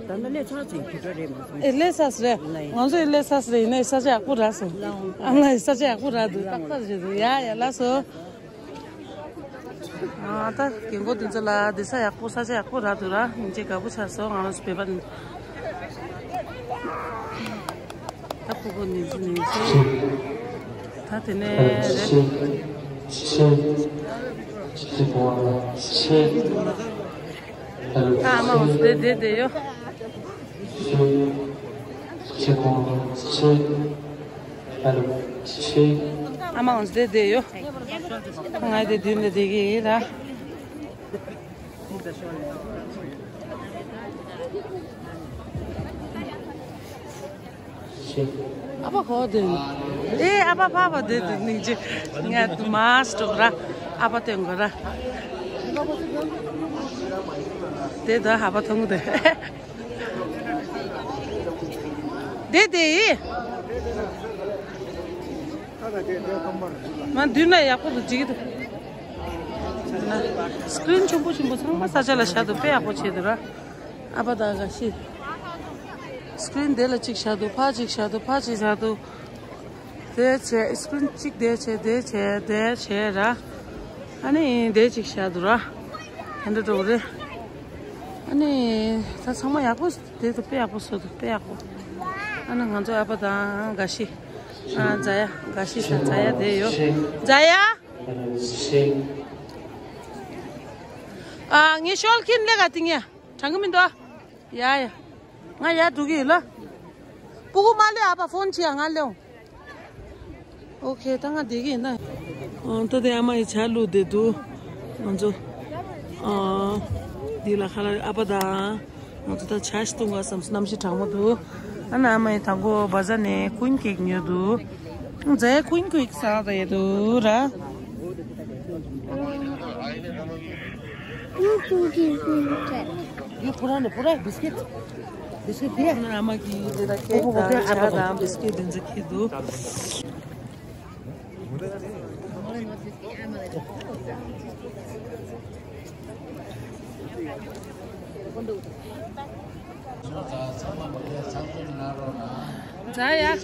ད་ནི་སླེབས་ཚར་ཚེ་ཁྱོད་འགྲོ་རེད་མ་སོང་། ཨེ། སླེབས་ཚར་རེད། ང་ཚོ་ཡི་སླེབས་ཚར་རེད། ཡིན་ནའི་ས་ཆ་ཡག་པོ་རག་སོང་། ཨམ་ལ་ཡི་ས་ཆ་ཡག་པོ་རག་འདུག་ཏག་ཏག་བྱེད་འདུག་ཡ་ཡ་ལགས་སོ། ཨ། ད་རྒན་གོག་དེ་ཚོ་ལ་བསྡད་ས་ཡག་པོ་ས་ཆ་ཡག་པོ་རག་འདུག་ར། སྙིང་རྗེ་དགའ་པོ་ཆགས་སོང་། ང་རང་ཚོ་བོད་པ་ནི། ད་ཕྲུ་གུ་ནི་ཚོ་ནི་ཚོ། ད་དེ་ནས་རེད། ད་ཨ་མ་འོ་ཚོ་དེ་བསྡད་བསྡད་ཡོད། ཨ་མ་འོ་ཚོ་དེ་བསྡད་ཡོད། ང་དེ་མདུན་ལ་བསྡད་ཀྱི་ཡིན་ར། ཨ་ཕ་གོ་དེ། ཨེ། ཨ་ཕ་ཕ་ཕ་དེ་དེ་ནི་ཅི། ང་དུ་མ་སྟོབས་ར། ཨ་ཕ་སྟོན་དགོས་ར། དེ་ད་ཨ་ཕ་མཐོང་གི་དེ། དེ་དེ་ཡི། མ་མདུན་ལ་ཡག་པོ་འདུག་བྱེད་ཀྱི་འདུག་སི་ཀྲིན་ཆེན་པོ་ཆེན་པོ་ཚང་མ་ས་ཆ་ལ་བཞག་འདུག་དཔེ་ཡག་པོ་བྱས་འདུག་ར། ཨ་ཕ་དང་ག་ཤི། སི་ཀྲིན་དེ་ལ་གཅིག་བཞག་འདུག་ཕར་གཅིག་བཞག་འདུག་ཕར་གཅིག་བཞག་འདུག་དེ་བྱས་སི་ཀྲིན་གཅིག་དེ་བྱས་དེ་བྱས་དེ་བྱས་ར། ཨ་ནི་དེ་གཅིག་བཞག་འདུག་ར། དེ་འདྲ་འགྲོ་གི་རེད། ཨ་ནི་ད་ཚང་མ་ཡག་པོ་དེ་ཚོ་དཔེ་ཡག་པོ་བཟོས་འདུག་དཔེ་ཡག་པོ། ཨ་ནི་ང་ཚོ་ཨ་ཕ་དང་ག་ཤི། ཨ་ཛ་ཡ་ག་ཤི་ས་ཛ་ཡ་དེ་ཡོད། ཛ་ཡ། ཨ་ངའི་ཤོལ་ཁིན་ལེ་ག་ཏིང་ཡ། དྲང་གི་མི་འདུག་ཡ་ཡ། ང་ཡ་འགྲོ་གི་ཡོད་ལ། སྤུ་གུ་མ་ལེ་ཨ་ཕ་ཕོན་བྱེད་ཡ་ང་ལེའོ། ཨོ་ཁེ་ད་ང་བསྡད་ཀྱི་ཡིན་ན། ཨ་ད་དེ་ཨ་མ་ཡི་ཇ་བླུགས་བསྡད་འདུག་ང་ཚོ། ཨ་འདི་ལ་ཁ་ལག་ཨ་ཕ་དང་། ང་ཚོ་ད་ཇ་ཞིག་བཏུང་ག་བསམ་སོང་། གནམ་གཤིས་གྲང་མོ་འདུག་ཨ་ནི་ཨ་མ་ཡི་དང་པོ་བ་ཟ་ནས་ཀུན་ཀེག་ཉོས་འདུག་ཛ་ཡ་ཀུན་ཀེག་ཟ་བསྡད་འདུག་ར། ཡུ་ཕུ་ར་ནི་ཕུ་ར་བི་སི་ཀིཊ། བི་སི་ཀིཊ་དེ། ཨ་མ་གིས་དེ་དག་ཀེག་དང་ཇ་དང་བི་སི་ཀིཊ་དེ་ཚོ་ཁྱེར་འདུག་ཛ་ཡ།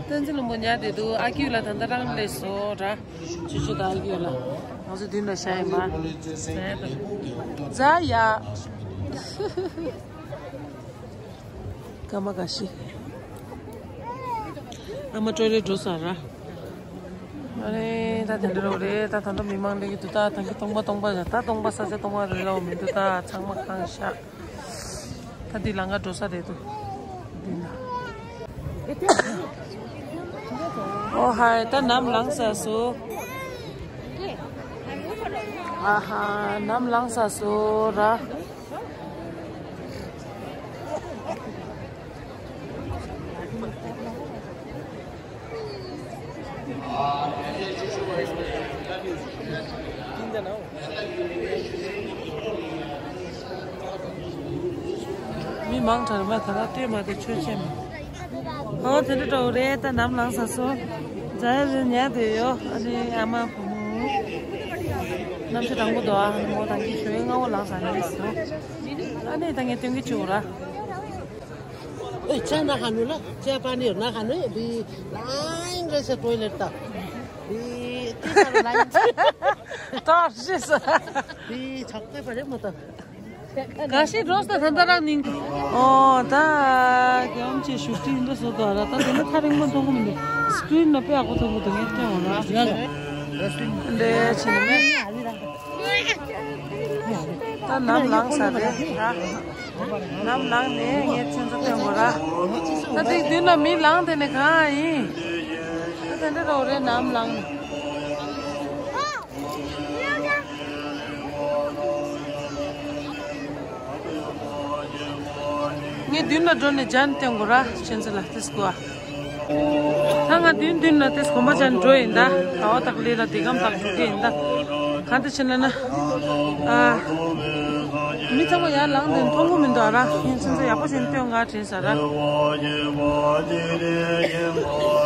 བསྟན་འཛིན་ལྷུན་པོ་ཉལ་བསྡད་འདུག་ཨ་ཁྱུ་ལ་ད་ལྟ་རང་སླེབས་སོང་ར། ཆུ་ཆུ་དང་ཨ་ཁྱུ་ལ། ང་ཚོ་མདུན་ལ་བཞག་ཡིན་པ། ཛ་ཡ། ཛ་ཡ། སྐར་མ་འགའ་ཤས། ཨ་མ་ཀྲོ་ལེ་འགྲོ་ས་ར། ཨ་རེ་ད་དེ་འདྲ་རོ་རེད། ད་ད་ལྟ་མི་མང་སླེབས་ཀྱི་འདུག་ད་ད་གིན་སྟོང་པ་སྟོང་པ་རེད། ད་སྟོང་པ་ས་ཆ་སྟོང་པ་རེད་ལབ་མི་འདུག་ད་ཚང་མ་གང་ཤག་ད་འདི་ལམ་ཁ་འགྲོ་ས་རེད་འདུག་འདི་ན། ཨོ་ཧའི་ད་ནམ་ལངས་ས་སོ། ཨ་ཧ་ནམ་ལངས་ས་སོ་ར། མི་མང་དྲགས་མ་ད་ལ་ལྟོས་མ་དེ་ཆོས་ཆེན་མོ། ཨོ་དེ་འདྲ་འགྲོ་རེད། ད་ནམ་ལངས་ས་སོ། ཛ་ཡ་རེ་ཉལ་དེ་ཡོ། ཨ་ནི་ཨ་མ་བུ་མོ། གནམ་གཤིས་དྲང་པོ་འདུག་ཨ་ནི་མོ་དང་གི་ཞོའི་སྔ་བོ་ལངས་ས་ནི་སོ། ཨ་ནི་ད་ངས་སྟོན་གི་བཅུག་ར། ཨེ་ཅག་ན་ཧ་ནུ་ལ་ཅག་པ་ནི་ཡོད་ན་ཧ་ནུ་བི་ལ་ཡིན་རེ་ས་ཊོའི་ལེཊ་ད། བི་ཏི་ས་རུ་ལ་ཡིན། ཏོར་ཤི་ས། བི་ཆག་པའི་པ་རེ་མོ་ད། ག་ཤི་རོས་ད་ད་ད་རང་ནིང་། ཨོ་ད་གྱོམ་ཆེ་ཤུ་ཊིང་འདི་སོ་ད་ར་ད་དེ་ནི་ཐ་རིང་མོ་མཐོང་གི་མི་འདུག་སི་ཀྲིན་ན་དཔེ་ཡག་པོ་མཐོང་གི་འདུག་ངས་སྟོན་འོང་ར། འདྲེ་ཆེ་ནི་མེད། ད་ནམ་ལངས་ས་རེད་ད། ནམ་ལངས་ནས་ངས་ཁྱོད་ཚོ་སྟོན་དགོས་ར། ད་ཐིག་མདུན་ལ་མི་ལངས་དེ་ནས་གང་ཡིན། ད་དེ་འདྲ་རོ་རེད་ནམ་ལངས་ནས། ངས་མདུན་ལ་འགྲོ་ནས་ཇ་ནི་སྟོན་དགོས་ར་ཁྱོད་ཚོ་ལ་ཏིས་གོ་ཨ། ད་ང་མདུན་མདུན་ལ་ཏིས་གོམ་པ་ཇ་ནི་འགྲོ་ཡིན་ད། ད་བ་དག་ལས་ལ་དེ་གམ་དག་འགྲོ་གི་ཡིན་ད། གང་དུ་ཕྱིན་ན་ན། ཨ། མི་ཚང་མ་ཡར་ལངས་ནས་མཐོང་གི་མི་འདུག་ཨ་ར། ངས་ཁྱོད་ཚོ་ཡག་པོ་བྱས་ནས་སྟོན་ག་དྲན་ས་ར། ད་དེ་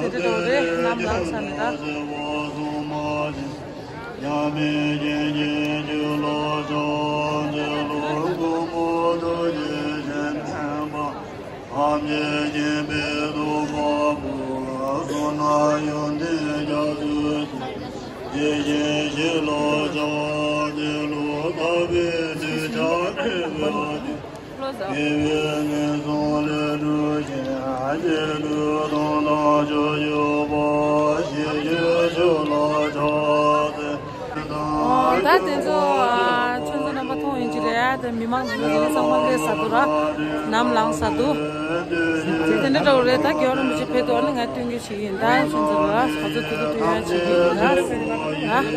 འདྲ་འགྲོ་རེད་ནམ་ལངས་ས་ནས་ད། ད་དེ་ཚོ་ཁྱོད་ཚོ་རྣམ་པ་མཐོང་ཡིན་གྱི་རེད། དེ་མི་མང་དེ་ཚོ་ཚང་མ་སླེབས་ས་འདུག་ར། ནམ་ལངས་ས་འདུག་དེ་འདྲ་འདྲ་བོ་རེད། ད་རྒྱལ་བ་རིན་པོ་ཆེ་ཕེབས་འདུག་ཨ་ནི་ང་སྟོན་གྱི་ཞིག་ཡིན་ད་ཁྱོད་ཚོ་ལ་ག་ཚོད་ཐུབ་ཐུབ་སྟོན་ཡ་བྱེད་ཀྱི་ཡིན་ད།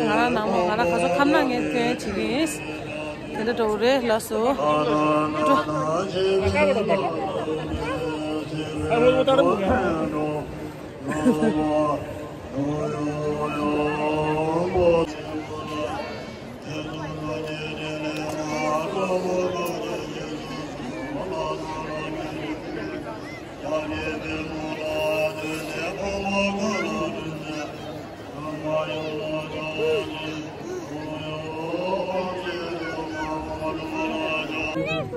ང་རང་ནང་ལོགས་ང་རང་ག་ཚོད་ཁམས་ན་ངས་སྟོན་ཡ་བྱེད་ཀྱི་ཡིན། དེ་འདྲ་འདྲ་བོ་རེད་ལགས་སོ། འགྲོ།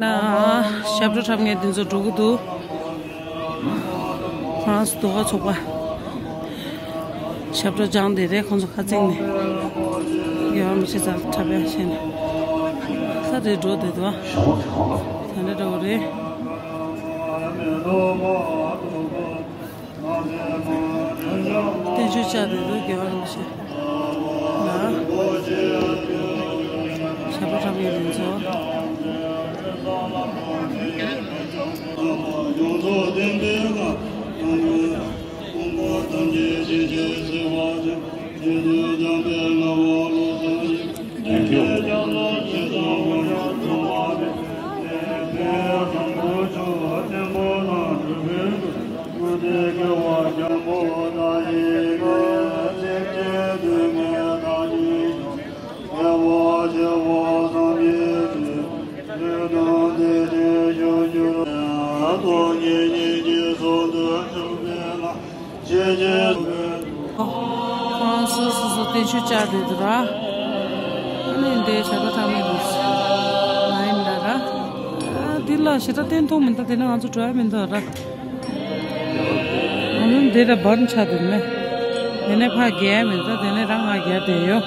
ན་ཞབས་བྲོ་འཁྲབ་མཁན་དེ་ཚོ་འགྲོ་གི་འདུག་ཧྥ་རན་སི་ཟློས་གར་ཚོགས་པ། ཞབས་བྲོ་སྦྱངས་བསྡད་རེད། ཁོང་ཚོ་ཁ་རྩང་ནས་རྒྱལ་བ་རིན་པོ་ཆེ་རྩར་འཁྲབ་ཡག་བྱས་ནས་ཁ་རེ་འགྲོ་བསྡད་འདུག་ད་འདྲ་འདྲ་བོ་རེད། བསྟན་བཅོས་བཅར་བསྡད་འདུག་རྒྱལ་བ་རིན་པོ་ཆེ་ལ། ཞབས་བྲོ་འཁྲབ་མཁན་དེ་ཚོ། Thank you. ཁོང་སོ་སོ་སོ་བརྟན་བཞུགས་བཅར་བསྡད་འདུག་ར། ཨ་ནི་འདི་བྱ་དགའ་ཐོབ་མི་འདུག་ང་ཡིན་ད་ར། ཨ་འདི་ལ་ཞེ་དྲག་བརྟན་ཐུག་མི་འདུག་དེ་ནས་ང་ཚོ་འགྲོ་ཡ་མི་འདུག་ར། ཨ་ནི་འདི་ལ་བར་ཆ་འདུག་མེད། དེ་ནས་ཕར་རྒྱལ་ཡ་མི་འདུག་དེ་ནས་རང་ང་རྒྱལ་བསྡད་ཡོད།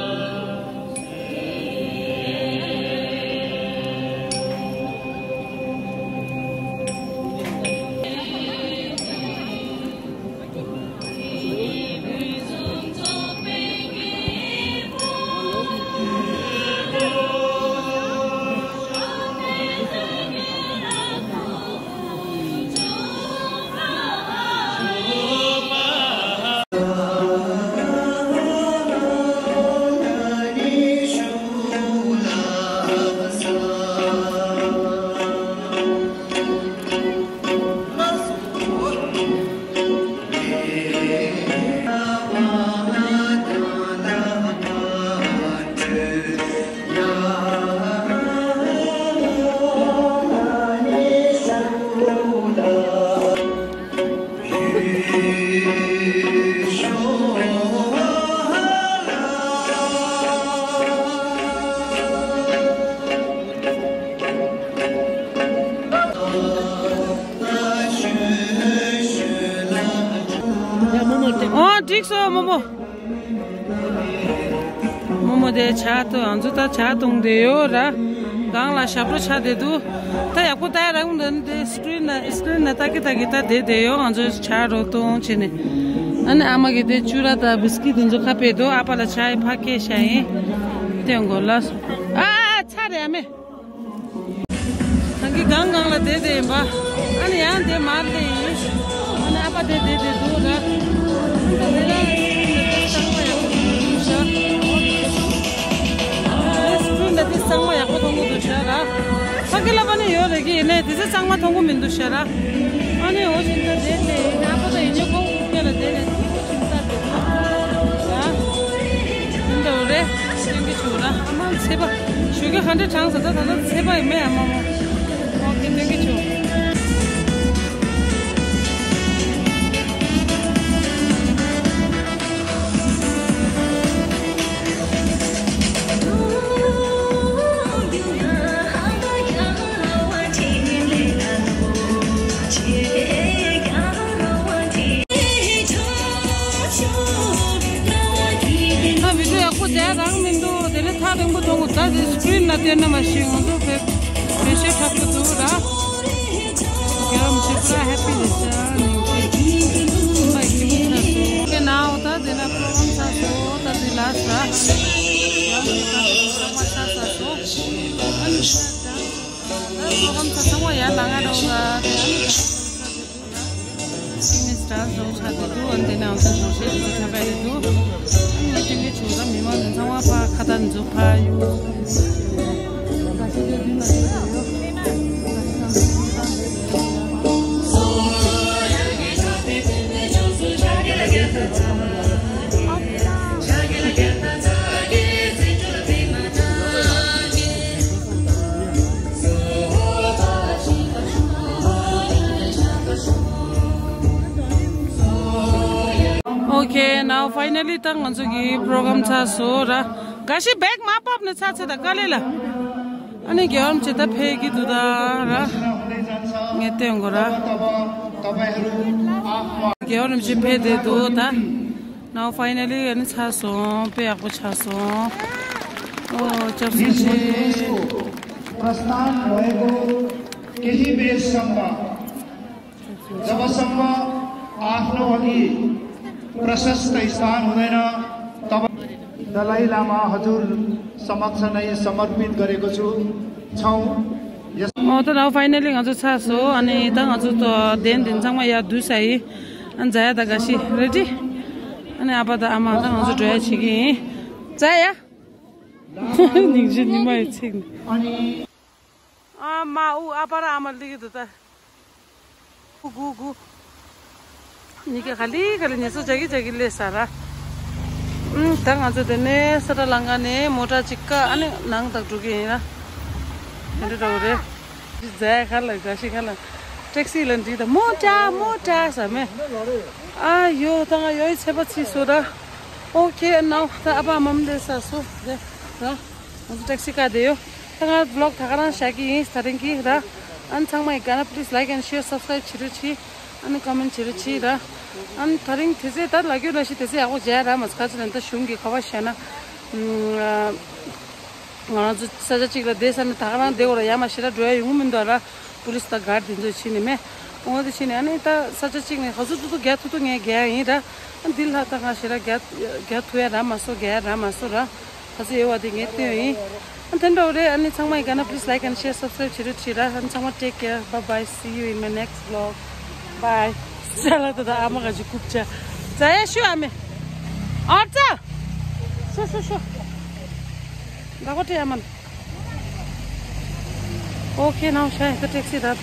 ཨོ་འགྲིག་སོང་རྨོ་མོ། རྨོ་མོ་དེ་ཇ་འཐུང་། ང་ཚོ་ད་ཇ་འཐུང་བསྡད་ཡོད་ར། སྒང་ལ་ཞབས་བྲོ་ཆགས་བསྡད་འདུག་ད་ཡག་པོ་ལྟ་ཡ་རག་མི་འདུག་དེ་སི་ཀི་རིན་ན་སི་ཀི་རིན་ན་ལྟ་གི་ལྟ་གི་ད་བསྡད་བསྡད་ཡོད། ང་ཚོ་ཇ་རོ་འཐུང་བྱས་ནས། ཨ་ནི་ཨ་མ་གིས་དེ་ཅུ་ར་དང་བིས་ཀིཊ་དེ་ཚོ་ཁ་ཕྱེ་འདུག་ཨ་ཕ་ལ་ཇ་ཡི་ཕར་ཁྱེར་བཞག་ཡིན། དེ་མགོ་ལ་སོང་། ཨ་ཚ་རེད་ཨ་མེ། ད་གིན་སྒང་སྒང་ལ་བསྡད་བསྡད་ཡིན་པ། ཨ་ནི་ཡང་དེ་མར་སླེབས་ཡིན། ཨ་ནི་ཨ་ཕ་དེ་བསྡད་བསྡད་འདུག་ར། ཨ་ནི་ད་དེ་ལ་གཙང་མ་ཡག་པོ་མཐོང་གི་འདུག་ཤག་ཨ་ནི་སི་ཀི་རིན་ལ་དེ་གཙང་མ་ཡག་པོ་མཐོང་གི་འདུག་ཤག་ར། ཕ་གི་ལ་ཕ་ནི་ཡོད་རེད་གི་ཡིན་ནའི་དེ་ཚོ་གཙང་མ་མཐོང་གི་མི་འདུག་ཤག་ར། ཨ་ནི་འོ་བཞིན་ད་བསྡད་བསྡད་ཡིན། ཨ་ཕ་ད་ཡིན་ནའི་ཁོང་དབུ་སྐྱེལ་ལ་བསྡད་ནས་དེ་ཁོ་ཁྱིམ་ས་རེད་འདུག་ར། ཡིན་འདྲ་བོ་རེད། སེང་གེ་ཆུང་ར་ཨ་མ་ཚེ་པ། ཞོགས་ཀས་ག་འདྲ་གྲང་ས་ད་ད་ད་ཚེ་པ་ཡི་མེ་ཨ་མ་མོ། ཨོ་ཁེ་སེང་གེ་ཆུང་། ད་བི་ཌིའོ་ཡག་པོ་མཇལ་རག་མི་འདུག་དེ་ནས་ཐག་རིང་པོ་མཐོང་གི་ད་དེ་སི་ཀི་རིན་ལ་བལྟས་ན་མ་ཤེས། ང་ཚོ་བེད་བེད་ཤེས་ཁག་པོ་འདུག་ར། རྒྱལ་བ་རིན་པོ་ཆེ་པུ་ར་ཧེ་པི་རེད་ཤག་ཉིན་གུང་ཨ་མ་ཡི་སྐྱིད་པོ་ཚར་སོང་། དེ་ནའོ་ད་དེ་ན་པོ་རོ་གྷ་རམ་ཚར་སོང་། ད་དེ་ལ་སི་ར་ཡང་དེ་ད་པོ་རོ་གྷ་རམ་ཚར་ཚར་སོང་། ཨ་ནི་ད་ད་པོ་རོ་གྷ་རམ་ཚར་ཚང་མ་ཡར་ལངས་ང་འགྲོ་ག་དེ་ཨ་ནི་ད་ཨིན་སི་ཊ་བཟོ་ཆགས་ཀྱི་འདུག་ཨ་ནི་དེ་ནས་ང་ཚོ་བཟོ་བཤད་དེ་ཚོ་འཁྲབ་པ་རེད་འདུག་ཨ་ནི་ང་ཐེངས་ཀྱི་བྱུང་ཙང་མི་མང་དེ་ཚང་མ་ཕར་ཁ་བཏགས་འཛུགས་ཕར་གཡུག Okay, now finally ད་ང་ཚོ་གི་པོ་རོ་གྷ་རམ་ཚར་སོང་ར། ག་ཤི་བེག་མ་ཕབ་ནས་ཚར་ཚེ་ད་དཀའ་ལས་ལ། ཨ་ནི་རྒྱལ་བ་རིན་པོ་ཆེ་ད་ཕེབས་ཀྱི་འདུག་ད་ར། ངས་སྟོན་དགོས་ར། རྒྱལ་བ་རིན་པོ་ཆེ་ཕེབས་བསྡད་འདུག་ད། Now finally ཨ་ནི་ཚར་སོང་། དཔེ་ཡག་པོ་ཆགས་སོང་། ཨོ་སྐྱབས་སུ་མཆི། प्रस्थान भएको केही बेरसम्म जबसम्म आफ्नो अघि प्रशस्त स्थान हुँदैन, तब दलाई लामा हजुर समक्ष नै समर्पित गरेको छु, छौँ। यस- ཨོ་ད་ནའོ་ཕའི་ནལ་ལི་ང་ཚོ་ཚར་སོང་། ཨ་ནི་ད་ང་ཚོ་ད་གདན་འདི་ཚང་མ་ཡར་བསྡུས་ཚར་ཡིན། ཨ་ཛ་ཡ་ད་ག་ཤི་རེ་ཌི། ཨ་ནི་ཨ་ཕ་དང་ཨ་མ་དང་ང་ཚོ་འགྲོ་ཡ་བྱེད་ཀྱི་ཡིན། ཙ་ཡ། སྙིང་རྗེ་ཉི་མ་ཡི་ཚིག་ནི། ཨ་མ་ཨུ་ཨ་ཕ་ར་ཨ་མ་ལི་གི་འདུག་ད། གུ་གུ་གུ། ཉི་ག་ག་ལི་ག་ལི་ཉི་སོ་ཇ་གི་ཇ་གི་ལས་ས་ར། ཨུམ། ད་ང་ཚོ་དེ་ནས་ས་ཏྲ་ལང་ཀ་ནས་མོ་ཊ་གཅིག་ཀ་ཨ་ནི་ནང་དག་འགྲོ་གི་ཡིན་ན། དེ་འདྲ་འདྲ་བོ་རེད། འདི་ཛའི་ཁ་ལ་དགའ་ཤི་ཁ་ལ། ཊེག་སི་ལ་འདྲི་ད་མོ་ཊ་མོ་ཊ་ཟ་མེ། ཨ་ཡོ་ད་ང་ཡོ་ཡི་ཚེ་པ་ཚི་སོ་ད། ཨོ་ཁེ་ནའོ་ད་ཨ་ཕ་མམ་དེ་ས་སོ་དེ་ར། ང་ཚོ་ཊེག་སི་ཀ་དེ་ཡོད། ད་ང་བི་ལོག་ད་ག་རང་བཞག་གི་ཡིན་ད་རིང་གི་ར། ཨན་ཚང་མ་ཡི་ག་ན་please like and share subscribe བྱེད་རོགས་གྱིས། ཨན་ཀོ་མེན་བྱེད་རོགས་གྱིས་ར། ཨན་ད་རིང་དེ་ཚེ་ད་ལ་རྒྱུ་ན་ཤི་དེ་ཚེ་ཡག་པོ་མཇལ་ར་མ་ཁ་ཅི་ན་ད་གཞུང་གི་ཁ་བ་བཤད་ན། ང་རང་ཚོ་ས་ཆ་གཅིག་ལ་བསྡད་ས་ནས་ད་ག་རང་བསྡད་འོ་ར་ཡ་མ་ཤི་ར་འགྲོ་ཡ་ཡོང་གི་མི་འདུག་ར། པུ་ལིས་དང་གཱར་དེ་ཚོས་ཕྱིན་ནས་མེད། འོ་དེ་ཕྱིན་ནས་ཨ་ནི་ད་ས་ཆ་གཅིག་ནས་ག་ཚོད་ཐུབ་ཐུབ་རྒྱག་ཐུབ་ཐུབ་ངས་རྒྱག་ཡིན་ར། ཨ་འདི་ལྷག་ད་ང་ཞེ་དྲག་རྒྱག་རྒྱག་ཐུབ་ཡ་ར་མ་སོ་རྒྱག་ཡ་ར་མ་སོ་ར། ག་ཚོད་ཡོད་བ་དེ་ངས་སྟོན་ཡིན། ཨ་དེ་འདྲ་བོ་རེད། ཨ་ནི་ཚང་མ་ཡི་ག་ན་please like and share subscribe བྱེད་རོགས་བྱེད་ར། ཨ་ནི་ཚང་མ་take care, bye bye, see you in my next vlog, bye. ཅ་ལག་ད་ད་ཨ་མ་ག་ཅིག་རྐུབ་ཅག་ཙ་ཡ་ཤུ་ཨ་མེ། ཨར་ཙ། ཤུ་ཤུ་ཤུ། ད་གོ་ཏྲི་ཨ་མ། ཨོ་ཁེ་ནའོ་ཤ་ཡ་ད་ཊེག་སི་ད།